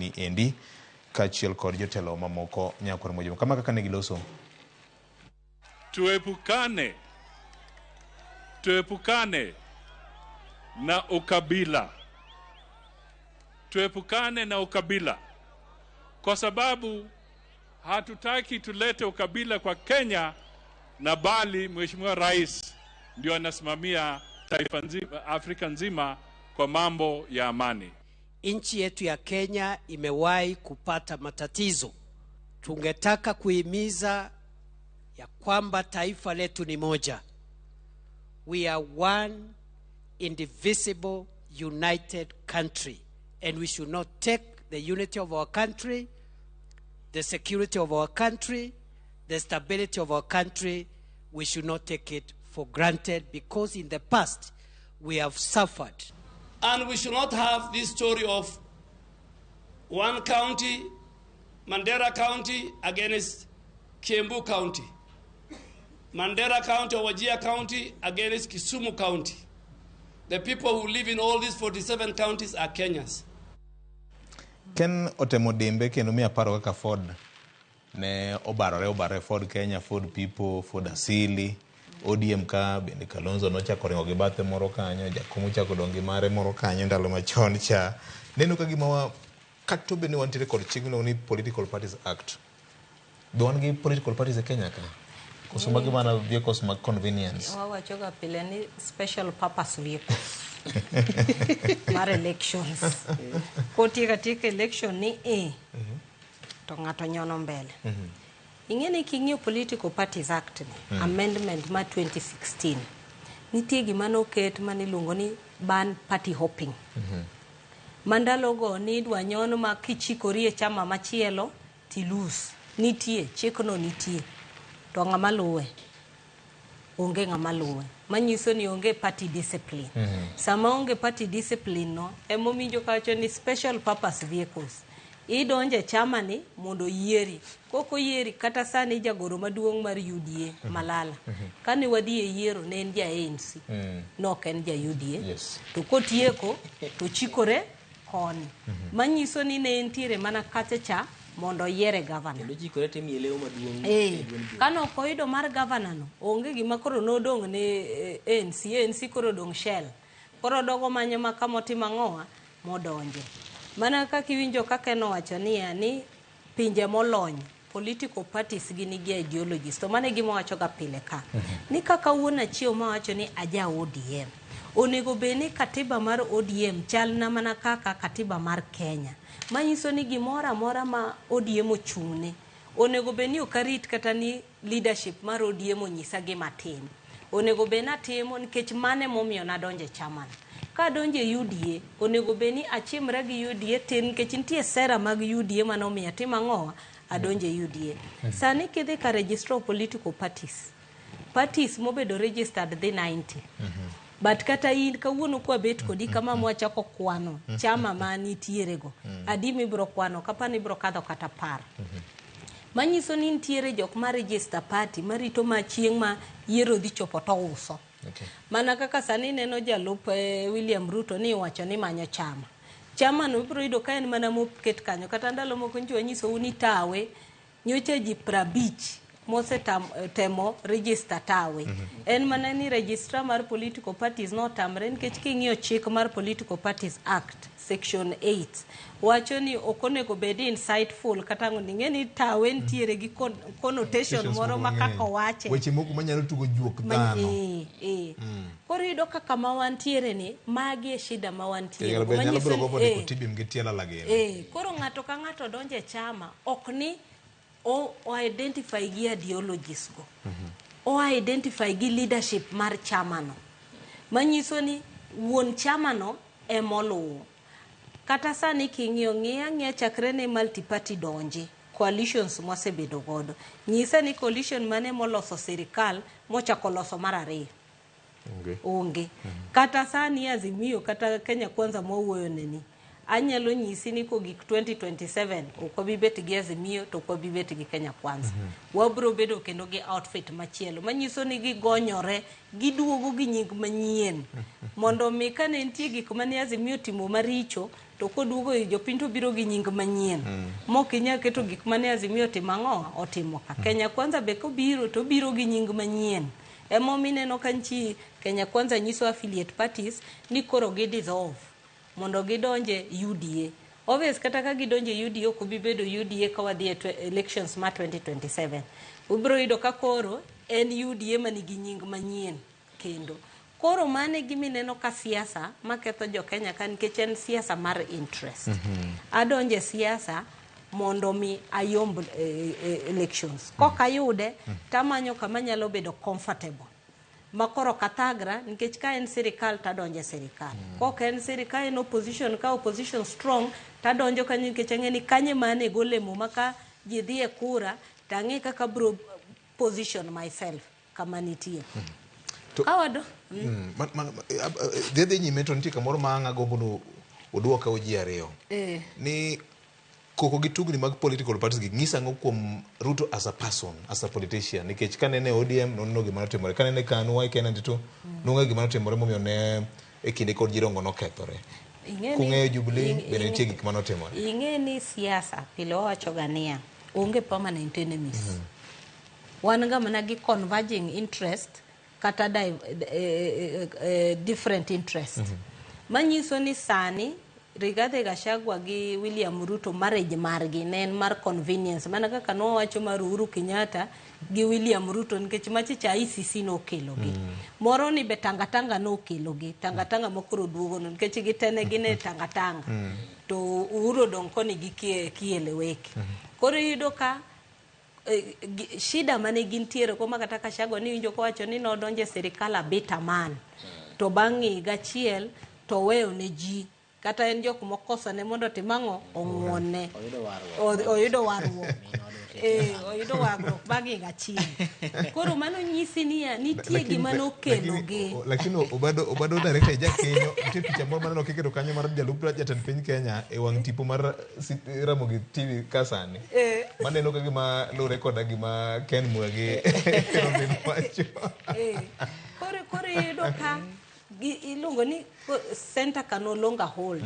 ni endi kaachiel kod jotelo mamoko nyakwar Mojuma. Kama kaka ne giloso. Tuepukane na ukabila, tuepukane na ukabila, kwa sababu hatutaki tulete ukabila kwa Kenya, na bali Mheshimiwa Rais ndio anasimamia taifa nzima, Afrika nzima kwa mambo ya amani. Nchi yetu ya Kenya imewahi kupata matatizo. Tungetaka kuhimiza ya kwamba taifa letu ni moja. We are one indivisible united country and we should not take the unity of our country, the security of our country, the stability of our country, we should not take it for granted because in the past we have suffered. And we should not have this story of one county, Mandera County, against Kiambu County, Mandera County or Wajir County against Kisumu County. The people who live in all these 47 counties are Kenyans. Ken otemo dimbe kendo miya paro kaka Ford ne obarore obarore Ford Kenya, Ford People, Ford Asili, ODM ka bende Kalonzo nochako ringo gi bathe moro kanyo, Jakom ochako dong' gi mare moro kanyo ndalo machon cha. Neno ka gima wa kata obedo ni wantiere kod chik miluongo ni Political Parties Act. Be wan gi political parties e Kenya ka? Koso magi mana vehicles mag convenience? Wawachoga pile ni special purpose vehicles mar elections. Kotiek atieka election ni e to ng'ato nyono mbele. Ing'e ni king'iyo Political Parties Act ni, amendment ma 2016, nitie gima noket maniluongo ni ban party hopping. Ma ndalogo ni idwa nyon ma kichikori e chama machielo tilus. Nitie, chikno nitie. To ng'ama luwe? Onge ng'ama luwe. Manyiso ni onge party discipline. Sama onge party discipline no, emomiyo kawacho ni special purpose vehicles. Idonje chama ni mondo oyieri. Kok oyieri kata sani jagoro maduong' mar UDA Malala. Kane wadhi e yiero ne en ja ANC. Nok en ja UDA. To kotieko to chikore koni. Manyiso ni ne entiere mana kacha cha mondo oyiere gavana. Kendo chikore timiye leo maduong' e duond bura. Kane ok oyudo mar gavana no, onge gima koro nodong' ne ANC. ANC koro odong' shell. Koro odogo manyo ma kama otimo ang'owa modonje. Mana kaka iwinjo kaka en owacho niya ni pinje molony political parties gi nigi ideologies to mano e gima owacho ga pile ka. Ni kaka wuon achiew mawacho ni aja ODM. Onego bed ni katiba mar ODM chal na mana kaka katiba mar Kenya. Manyiso ni gimoro amora ma ODM ochung'ne onego bed ni ok arit kata ni leadership mar ODM onyisa gima tim. Onego bed ni atimo nikech mano emomiyo nadonjo e chamano. Kadonjo e UDA, onego bed ni achimra gi UDA tin nikech nitie sera mag UDA manomiyo atimo ang'owa adonjo e UDA. Sani kidhi ka registrar of political parties, parties mobedo registered dhi 90. But kata in kawuono kwabet kodi kama mwachako kwano chama ma nitiere go, adi mibiro kwano kapani ibiro kadho kata 10. Manyiso ni nitiere jok ma register party marito ma chieng' ma yiero dhi chopo to uso. Mana kaka sani ineno jalup William Ruto ni iwacho ni manyo chama. Chama no ibiro yudo ka en mana moket kanyo. Kata ndalo moko nyocha wanyisou ni tawe nyocha ji 50 mosetemo register tawe. En mana ni registrar mar political parties notamre nikech king'iyo chik mar Political Parties Act section 8 wacho ni ok onego bed insightful kata ang'o ing'e ni tawe nitiere gi connotation moro ma kaka owache. Weche moko manyalo tugo juok dhano. Koro iyudo kaka ma wantiere ni magi e shida ma wantiere. Nyalo bedo gombo ndiko tibim gi tielo lagene. Koro ng'ato ka ng'ato donjo e chama ok ni o identify gi ideologies go. O identify gi leadership mar chama no. Manyiso ni wuon chama no emoluwo. Kata sani king'iyo ng'iya ng'iya chakre ne multi-party donji, coalitions mwasebedo godo. Nyisa ni coalition mane moloso sirikal mochako loso mar ariyo. Onge. Kata sani Azimio kata Kenya Kwanza mwawuoyo ne ni. Anyalo nyisi ni kogik 2027 ok wabi bet gi Azimio to ok wabi bet gi Kenya Kwanza. Wabro bedo kendo gi outfit machielo manyiso ni gigonyore, giduogo gi nying manyien mondo mi kane nitie gik mane Azimio timo maricho to koduogo ir jopiny to biro gi nying manyien mok inyal keto gik mane Azimio otimo ang'o otimo ka. Kenya Kwanza be kobiro to obiro gi nying manyien. Emomiyo ineno ka nchi Kenya Kwanza nyiso affiliate parties ni koro gi dissolve mondo gidonje UDA. Obvious kata ka gidonje UDA ok obi bedo UDA ka wadhi e elections ma 2027. Ubiro yudo ka koro en UDA manigi nying manyien kendo. Koro mano e gima ineno ka siasa maketho jo Kenya ka nikech en siasa mar interest. Adonje siasa mondo mi ayomb elections. Kok ayude tamanyo kama anyalo bedo comfortable. Ma koro ok athagra nikech ka en sirikal tadonjo e sirikal. Kok en sirikal, ka en opposition, ka opposition strong tadonjo kanyo nikech ang'e ni kanyo ema anego olemo ma ka ji dhi e kura tang'e kaka abro position myself kama nitie. Kawado Dhi adhi nyime to nitie kamoro ma ang' agombo ni uduoka ji ariyo. Ni koko gi tugni mag political parties gi nyisa ang'o kuom Ruto as a person, as a politician? Nikech kanene ODM noneno gima notimore, kanene KANU YK92 nong'eyo gima notimore momiyo ne e kinde kod Jirongo nokethore. Kung'eyo Jubilee bende nitie gik manotimore. Ing'e ni siasa pile wawacho ga niya, onge permanent enemies. Wan ga mana gi converging interest kata different interest. Manyiso ni sani Rigathi Gachagua gi William Ruto marriage margi ne en mar convenience mana kaka nowacho mar Uhuru Kenyatta gi William Ruto nikech machicha ICC nokelogi. Moro ni be tanga tanga nokelogi, tanga tanga makoro duogo no nikech gitene gin e tanga tanga. To Uhuru odong' koni gi kieleweke. Koro iyudo ka shida mane gintiere go ma kata Gachagua ni winjo kowacho ni nodonjo e sirikal a bitter man. To bang' higa achiel to oweyo ne ji kata en jok mokosone mondo otim ang'o ong'uonne. Oyudo warruok. Oyudo warruok bang' higa achiel. Koro mano nyisi niya nitie gima nokelogi. Lakini Obado director jakenyo nitie picha moro maneno kiketo kanyo mar jalup jatend piny Kenya e wang' tipo mar Ramogi TV ka sani. Maneno ka gima luwore koda gima Ken Mwangi Robin wacho. Koro iyudo ka iluongo ni center can no longer hold.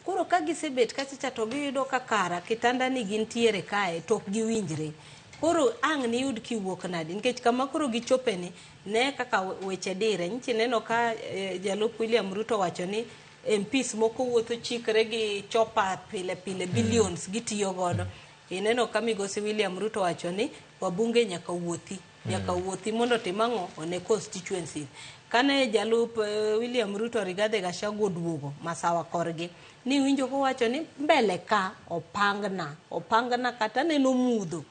Koro ka gisebet kachacha to giyudo ka kara kitanda ni gintiere kae to ok giwinjre. Koro ang' niyud kiwuok nadi nikech kama koro gichope ni ne kaka weche dire. Nyichi neno ka jalup William Ruto wacho ni MPs moko wuotho chikre gi chopa pile pile billions gitiyo godo. Ineno ka migosi William Ruto wacho ni wabunge nyaka wuothi. Nyaka wuothi mondo otim ang'o one constituencies. Kane jalup William Ruto Rigathi Gachagua oduogo masawa korgi ni winjo kowacho ni mbele ka opangna kata neno mudho.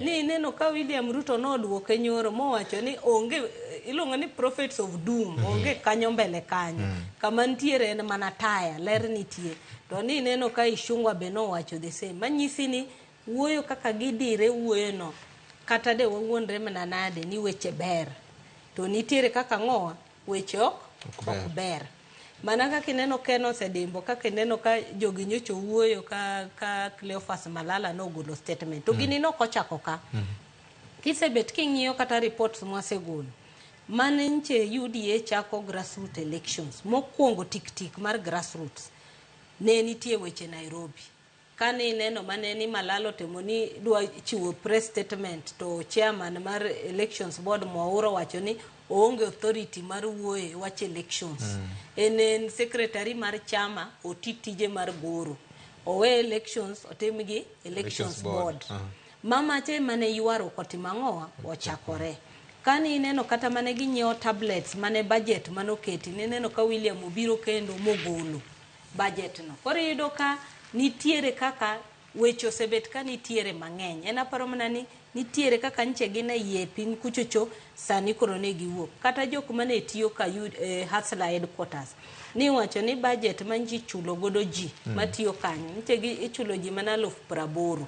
Ni ineno ka William Ruto noduoke nyoro mowacho ni onge iluongo ni prophets of doom onge kanyo mbele kanyo. Kama nitiere en mana taya ler nitie. To ni ineno ka Ichung'wa be nowacho the same. Manyisi ni wuoyo kaka gidire wuoyo no kata de wawuondre mana nade ni weche ber. To nitiere kaka ng'owa weche ok ber. Mana kaka ineno Ken osedimbo, kaka ineno ka jogi nyocha wuoyo ka Cleophas Malala nogolo statement. To gini nok ochako ka. Kisebet king'iyo kata reports mwasegolo, mane nche UDA chako grassroots elections, mokwongo tik tik mar grassroots, ne nitie weche Nairobi. Kane ineno mane ni Malala otemo ni dwa chiwo press statement to chairman mar elections board Mwaura wacho ni oonge authority mar wuoyo e wach elections. En secretary mar chama oti tije mar goro. Owe elections otim gi elections board. Mamache mane ywaruok otimo ang'owa ochakore. Kane ineno kata mane ginyiewo tablets mane budget manoketi nineno ka William obiro kendo mogolo budget no. Koro iyudo ka nitiere kaka weche osebet ka nitiere mang'eny. En aparo mana ni nitiere kaka nche gin e iye piny kuchocho sani koro ne giwuok. Kata jok mane tiyo ka Hustler headquarters ni wacho ni budget ma ji chulo godo ji matiyo kanyo nche gi ichulo ji mana 80,000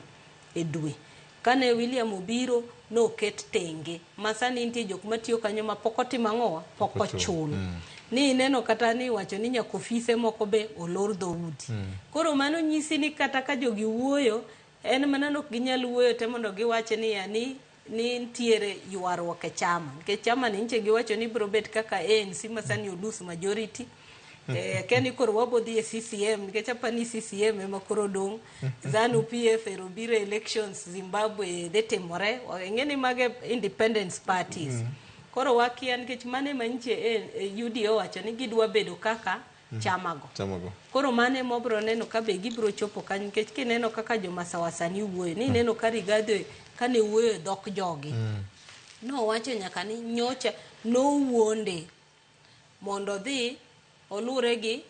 e dwe. Kane William obiro noket tenge ma sani nitie jok matiyo kanyo ma pok otimo ang'owa pok ochul. Ni ineno kata ni wacho ni nyaka ofise moko be olor dhoudi. Koro mano nyisi ni kata ka jogi wuoyo, en mana nok ginyal wuoyo te mondo giwach niya ni ni nitiere ywaruok e chama. Nikech chama ni nyiche giwacho ni biro bet kaka ANC ma sani o lose majority. Keni koro wabo dhi e CCM nikech apani CCM ema koro dong'. ZANU PF ero biro e elections Zimbabwe dhi timore. Ing'e ni mage independence parties. Koro wakia nikech mano ema nyiche UDA owacho ni gidwa bedo kaka chamago. Chamago. Koro mano ema wabiro neno ka be gibiro chopo kanyo nikech kineno kaka jomasawa sani wuoyo ni ineno ka Rigathi kane wuoyo e dhok jogi. Nowacho nyaka ni nyocha nowuonde mondo odhi olure gi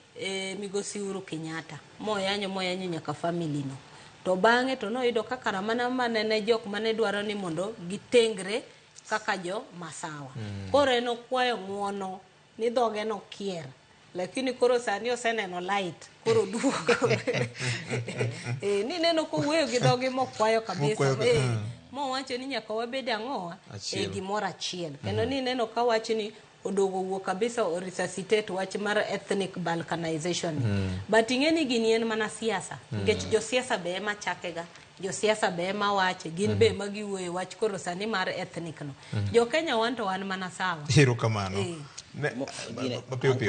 migosi Uhuru Kenyatta moyanyo moyanyo nyaka family no. To bang'e to noyudo ka kara mana manene jok mane dwaro ni mondo gitengre kaka jo Masawa. Koro en okwayo ng'uono ni dhoge nokier. Lakini koro sani oseneno light, koro duogo. Ni neno kowuoyo gi dhoge mokwayo kabisa. Mokwayo. Mowacho ni nyaka wabed ang'owa e Achiel. gimoro achiel. Kendo ni neno ka wach ni odogo wuok kabisa o resuscitate wach mar ethnic balkanization. But ing'e ni gini en mana siasa. Nikech josiasa be ema chakega. Josiasa be ema wache, gin be ema giwuoye wach koro sani mar ethnic no. Jo Kenya wan to wan mana sawa. Erokamano. Eh. Mapiyo piyo.